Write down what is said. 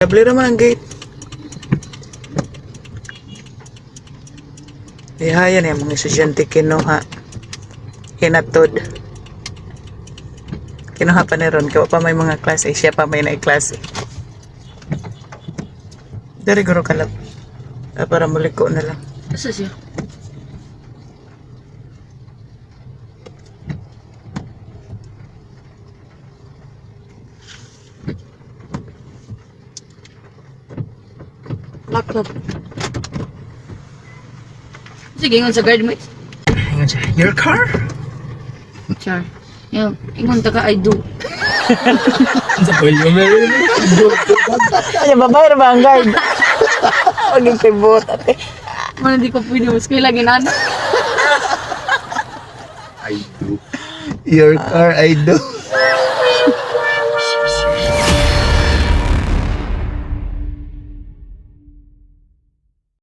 Abli naman ang gate. Ihaya niya mga estudyante kinuha. Hinatod. Kinuha pa ni Ron. Kaya pa may mga klase. Siya pa may naiklase. Dari guro kalap. Ah, para muliko na lang. Asa siya? Laptop. Sige, ingon sa guard mo. Ingon siya, "Your car?" Char. Yung, ingon ta ka, I do. Sa polyo meron. Ay, babae na ba ang guard? Huwag yung pibot, ate. Mana di ko pwede mas kaya lagi na. I do. Your car, I do.